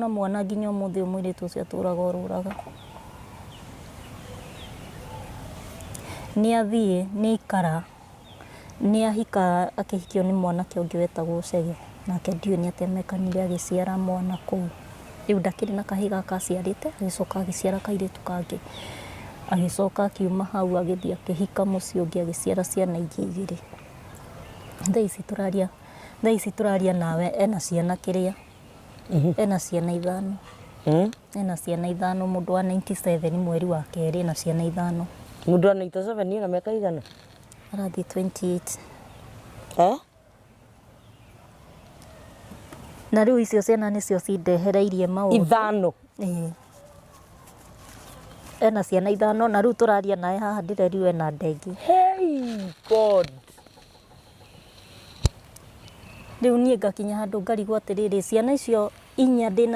na mwana nginya ũmũthĩ ũyũ mũirĩtu ũcio atũraga orũraga. Nĩ athiĩ, nĩ aikara, nĩ ahika akĩhikio nĩ mwanake ũngĩ wetagwo Chege, nake ndiũĩ nĩ atĩa mekanire agĩciara mwana kũu. Rĩu ndakĩrĩ na kahĩĩ gaka aciarĩte, agĩcoka agĩciara kairĩtu kangĩ. Agĩcoka akiuma hau agĩthiĩ akĩhika mũciĩ ũngĩ agĩciara ciana ingĩ igĩrĩ. Thaa ici tũraria, thaa ici tũraria nawe ena ciana kĩrĩa, ena ciana ithano. Ena ciana ithano mũndũ wa 97 mweri wa kerĩ ena ciana ithano. Mũndũ wa 97 ena mĩaka igana? Arathiĩ 28. Eh? Na rĩu icio ciana nĩcio cindehereirie maũndũ. Ithano? Ĩĩ. Ena ciana ithano na rĩu tũraria nawe haha ndĩrerirwo ena nda ĩngĩ. Hey God! Rĩu niĩ ngakinya handũ ngarigwo atĩrĩrĩ, ciana icio inya ndĩna.